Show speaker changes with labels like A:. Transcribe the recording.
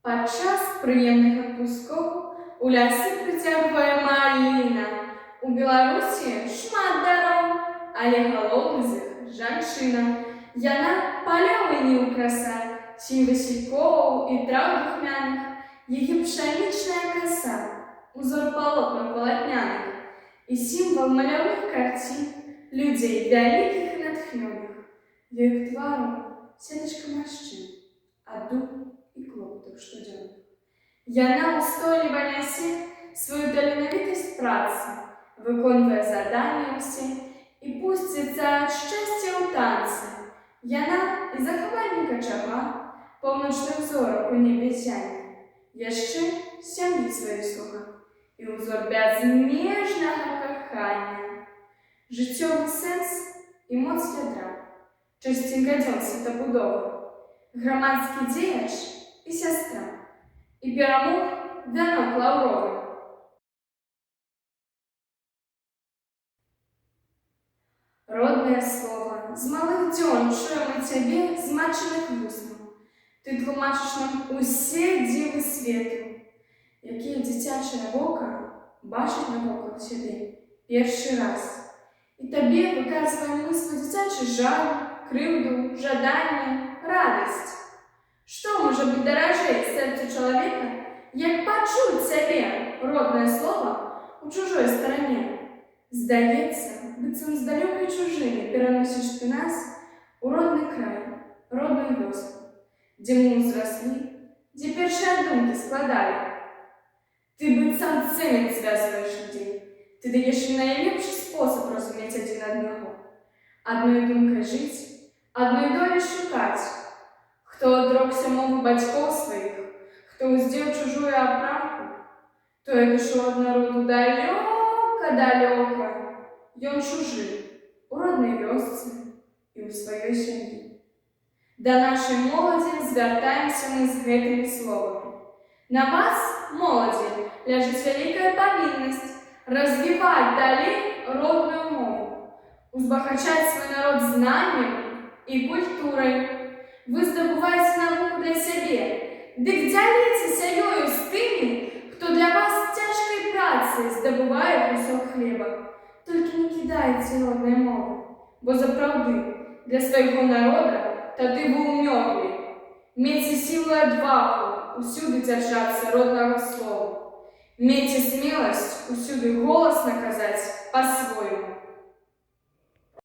A: Падчас прыемных адпускоў у лясы прыцягвае маліна. У Беларусі шмат дароў, але галоўны з іх жанчына. Яна палёў і ніў краса, сінь васількоў і траў духмяных, яе пшанічная каса, узор палотнаў палатняных і сімвал маляўных карцін, людзей вялікіх і натхнёных. Ёй к твару сетачка маршчын, ад дум і клопатаў штодзённых. Яна ўстойліва нясе сваю таленавітасць працы, выконвае заданні ўсе і пусціцца ад шчасця ў танцы. Яна і захавальнік ачага, паўночных зорак у небе ззяння, яшчэ сям'і сваёй слуга і ўзор бязмежнага кахання. Жыццёвы сэнс і моц ядра, часцінка дзён светабудовы, грамадскі дзеяч і сястра, і перамог вянок лаўровы. Роднае слова, з малых дзён чуем мы цябе з матчыных вуснаў. Ты тлумачыш нам усе дзівы свету, якія дзіцячае вока бачыць навокал сябе першы раз. І табе выказваем мы свой дзіцячы жаль, крыўду, жаданне, радасць. Што можа быць даражэй сэрцу чалавека, як пачуць цябе, роднае слова, у чужой старане? Здаецца, быццам з далёкай чужыны пераносіш ты нас у родны край, родную вёску, дзе мы ўзраслі, дзе першыя думкі складалі. Ты быццам цэмент звязваеш людзей, ты даеш ім найлепшы спосаб разумець адзін аднаго. Адной думкай жыць, адной долі шукаць. Хто адрокся мовы бацькоў сваіх, хто ўздзеў чужую апрамку, той адышоў ад народу далёка-далёка. Ён чужы у роднай вёсцы і ў сваёй сям'і. Да нашай моладзі звяртаемся мы з гэтымі словамі. На вас, моладзі, ляжыць вялікая павіннасць развіваць далей родную мову, узбагачаць свой народ знаннем і культурай. Вы здабуваеце навуку для сябе, дык дзяліцеся ёю з тымі, хто для вас цяжкай працай здабывае кусок хлеба. Толькі не кідайце роднай мовы, бо запраўды для свайго народа тады вы ўмёрлі. Мейце сілу і адвагу усюды дзяржацца роднага слова. Мейце смеласць усюды голасна казаць па-свойму.